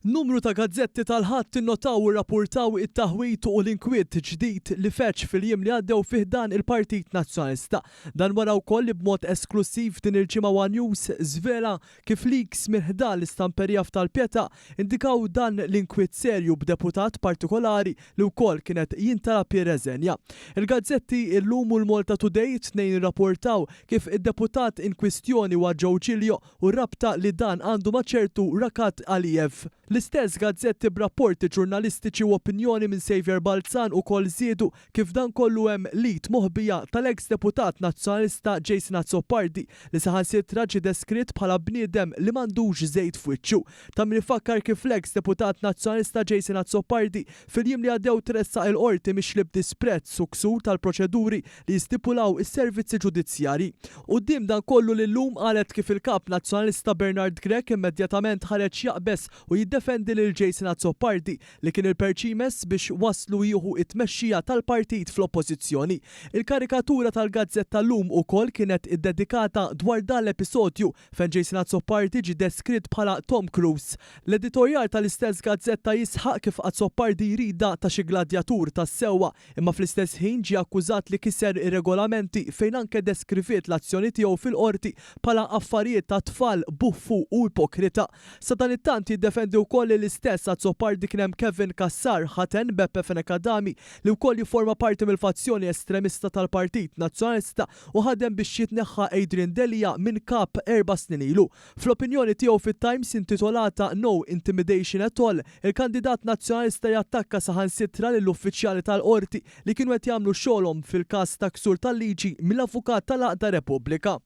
Numru ta' gazzetti tal-Ħadd innotaw u rrappurtaw it-taħwid u l-inkwiet ġdid li feġġ fil-jiem li għaddew fi ħdan il-Partit Nazzjonalista. Dan wara wkoll li b'mod esklussiv din il-ġimgħa one News żvela kif leaks minn ħdan l-istamperija f'Tal-Pietà indikaw dan l-inkwiet serju b'deputat partikolari li wkoll kien qed jintalab jirreżenja. Il-gazzetti Illum u l-Malta Today it-tnejn irrapportaw kif id-deputat inkwistjoni huwa Joe Giglio u r-rabta li dan għandu ma' ċertu Rakat Aliyev. L-istess gazzetti b'rapporti ġurnalistiċi u opinjoni minn Saviour Balzan ukoll żiedu kif f'dan kollu hemm l-id moħbija tal-eks deputat Nazzjonalista Jason Azzopardi li saħansitra ġie deskritt bħala bniedem li m'għandux żejt f'wiċċu. Ta' min ifakkar kif l-eks deputat Nazzjonalista Jason Azzopardi fil-jiem li għaddew tressaq il-Qorti mixli b'disprezz u ksur tal-proċeduri li jistipulaw is-servizzi ġudizzjarji. Quddiem dan kollu l-ILLUM qalet kif il-Kap Nazzjonalista Bernard Grech immedjatament ħareġ jaqbeż u jiddefendi lil Jason Azzopardi li kien il-perċimes biex wasslu jieħu t-tmexxija tal-partit fl-Oppożizzjoni. Il-karikatura tal-gazzetta llum ukoll kienet iddedikata dwar dan l-episodju fejn Jason Azzopardi ġie deskritt bħala Tom Cruise. L-editorjal tal-istess gazzetta jisħaq kif Azzopardi jridha ta' xi gladjatur tas-sewwa imma fl-istess ħin ġie akkużat li kiser ir-regolamenti fejn anke deskriviet l-azzjoni tiegħu fil-Qorti bħala affarijiet ta' tfal, buffu u ipokrita. Sadanittant jiddefendi wkoll li l-istess Azzopardi kien hemm Kevin Cassar, ħaten Beppe Fenech Adami, li wkoll jifforma parti mill-fazzjoni estremista tal-Partit Nazzjonalista u ħadem biex jitneħħa Adrian Delia minn Kap 4 snin ilu. Fl-opinjoni tiegħu fit-Times intitolata No Intimidation at All, il-kandidat nazzjonalista jattakka saħansitra lill-uffiċjali tal-qorti li kienu qed jagħmlu xogħolhom fil-każ ta' ksur tal-liġi mill-avukat tal-Għaqda Repubblika.